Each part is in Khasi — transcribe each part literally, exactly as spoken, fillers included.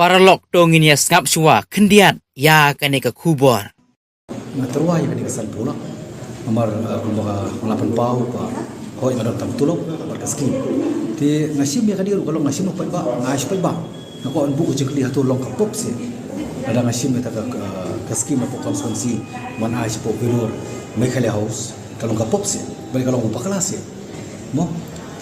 Paralok, to ngin ïa sngap shuwa khyndiat ïa kane ka khubor. Nga tyrwa ïa kane ka san phew lak. Namar, eh, kumba nga la pynpaw ba hooid nga don tang tulop bad ka skim. Te nga shim ïa kane ruh ka long nga shim noh paidbah, nga ai sha paidbah. Nga kwah ban buh ka jingkylli hato long ka pop seh. Lada nga shim ïa kata ka, ka, ka skim hapoh constituency ban ai shapoh Vellore Meghalaya House, ka long ka pop seh. Bad ka long bakla seh. Mo,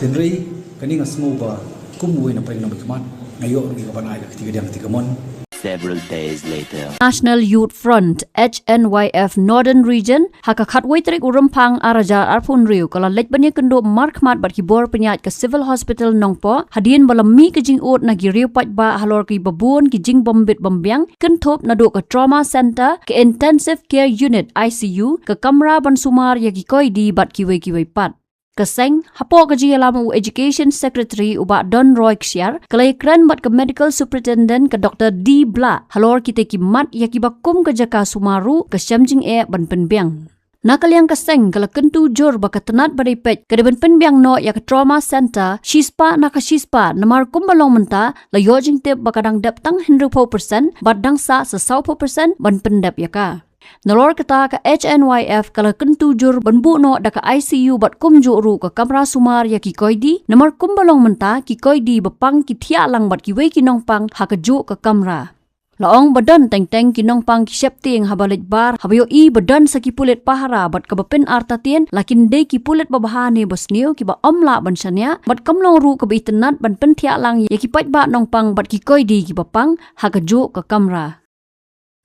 hynrei kane nga sngew ba kum uwei na pdeng nongmihkhmat nga ïoh ruh ïa ka ban ai ka kti kadiang kti kamon. Several days later. National Youth Front, H N Y F Northern Region, ha ka khatwei tarik u Rymphang ar hajar arphew hynriew, ka la leit ban ïakynduh markhmat bad ki bor pynïaid ka Civil Hospital Nongpoh, hadien ba la mih ka jingud na ki riew paidbah halor kiba bun ki jingbymbit bymbiang, kynthup naduh ka Trauma Center, ka Intensive Care Unit, I C U, ka kamra ban sumar ïa ki koidi bad kiwei kiwei pat. Ka seng, hapoh ka jingïalam u Education Secretary u Bah Don Roy Kshiar, ka la ïakren bad ka Medical Superintendent ka Doktor D Blah, halor kita ki mat ïa kiba kum ka jaka sumar ruh ka shem jingeh ban pynbiang. Na ka liang ka seng, ka la kyntu jur ba ka tnat ba dei peit ka dei ban pynbiang noh ïa ka Trauma Center shispah na ka shispah, namar kumba long mynta la ïoh jingtip ba ka dang dep tang hynriewphew percent bad dang sah sa sawphew percent ban pyndep ïa ka. Nalor kata, ka H N Y F ka la kyntu jur ban buh noh da ka I C U bad kumjuh ruh ka kamra sumar ïa ki koidi, namar kumba long mynta ki koidi ba pang ki thiah lang bad kiwei ki nongpang ha kajuh ka kamra. La ong ba don teng teng ki nongpang ki sheptieng haba leit bar, haba ïohi ba don sa ki pulit pahara bad kaba pynartatien, la kin dei ki pulit babha ne basniew kiba ym lah ban shaniah, bad kam long ruh kaba itynnad ban pynthiah lang ïa ki paidbah nongpang bad ki koidi kiba pang ha kajuh ka kamra.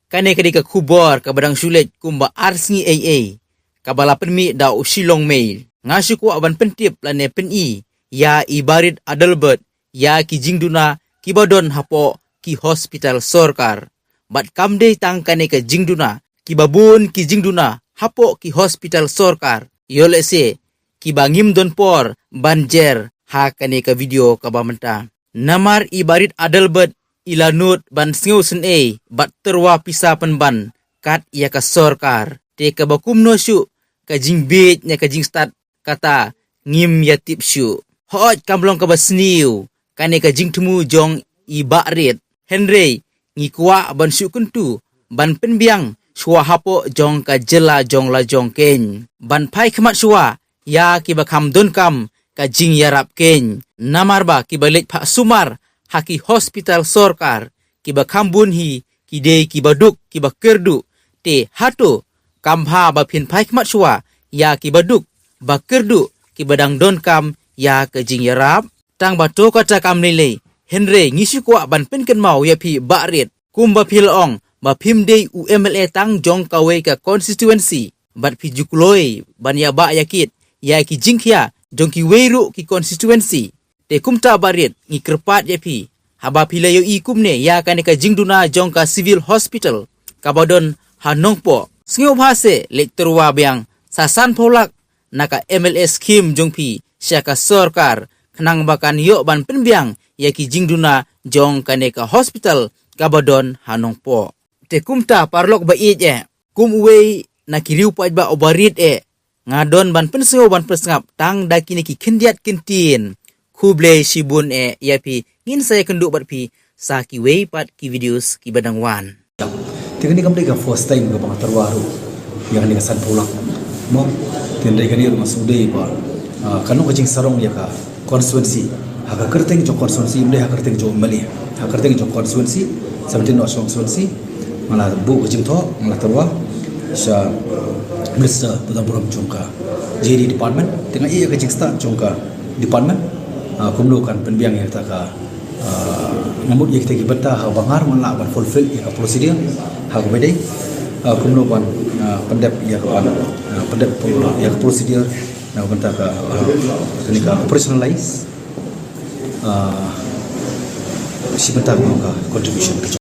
Kane ka dei ka khubor kaba dang shu leit kumba ar sngi eiei, kaba la pynmih da u Shillong Mail. Nga shu kwah ban pyntip lane pyni ïa i Barit Adelbert ïa ki jingduna kiba don hapoh ki hospital sorkar. Bad kam dei tang kane ka jingduna, kiba bun ki jingduna hapoh ki hospital sorkar, ïoh lehse kiba ngim don por ban jer ha kane ka video kaba mynta. Namar i Barit Adelbert i la nud ban sngewsynei bad tyrwa pisa pynban kat ïa ka sorkar. Te kaba kumno shuh ka jingbieit ne ka jingstad, kata ngim ïatip shuh. Hooid, kam long kaba sniew kane ka jingthmu jong i Barit, hynrei ngi kwah ban shu kyntu ban pynbiang shuwa hapoh jong ka jylla jong la jong kein, ban phai khmat shuwa ïa kiba kham donkam ka jingïarap kein. Namar ba kiba leit phah sumar ha ki hospital sorkar, kiba kham bun hi ki dei kiba duk, kiba kyrduh. Te hato kam bha ba phin phai khmat shuwa ïa kiba duk, ba kyrduh, kiba dang donkam ïa ka jingïarap? Tang ba to kata kam lei lei, hynrei ngi shu kwah ban pynkynmaw ïa phi Barit, kumba phi la ong ba phim dei u M L A tang jong kawei ka constituency, bad phi ju kloi ban ïabah ïakit ïa ki jingkhia jong kiwei ruh ki constituency. Te kumta Barit, ngi kyrpad ïa phi, haba phi la ïohi kumne ïa kane ka jingduna jong ka Civil Hospital kaba don ha Nongpoh, sngewbha seh leit tyrwa biang sa san phew lak na ka M L A scheme jong phi sha ka sorkar, khnang ba kan ïoh ban pynbiang ïa ki jingduna jong kane ka hospital kaba don ha Nongpoh. Te kumta paralok ba ïeit eh, kum uwei na ki riew paidbah uba rit eh, nga don ban pynsngew ban pynsngap tang da kine ki khyndiat kyntien. Khublei shibun eh ïa phi, ngin sa ïakynduh bad phi sa kiwei pat ki videos kiba dang wan. Te kane kam dei ka first time kaba nga tyrwa ruh ïa kane ka san phew lak. Mo, te hynrei kane ruh nga sngewdei ba, ah, kan long ka jingsarong ïa ka constituency, ha ka kyrteng jong constituency, ym dei ha kyrteng jong M L A, ha kyrteng jong constituency, seventeen North constituency. Nga la buh ka jingthoh, nga la tyrwa sha Minister ba don burom jong ka J D department. Te nga ïeh ïa ka jingstad jong ka department, ah, kumno kan pynbiang ïa kata ka, ah, nga mut ïa kita ki bynta ha ba nga ruh ngan lah ban fulfill ïa ka procedure ha kaba dei, ah, kumno ban, ah, pyndep ïa ka ban, ah, pyndep ïa ka procedure na ka bynta ka, ah, kane ka operationalize, ah, shi bynta ka contribution ka jong.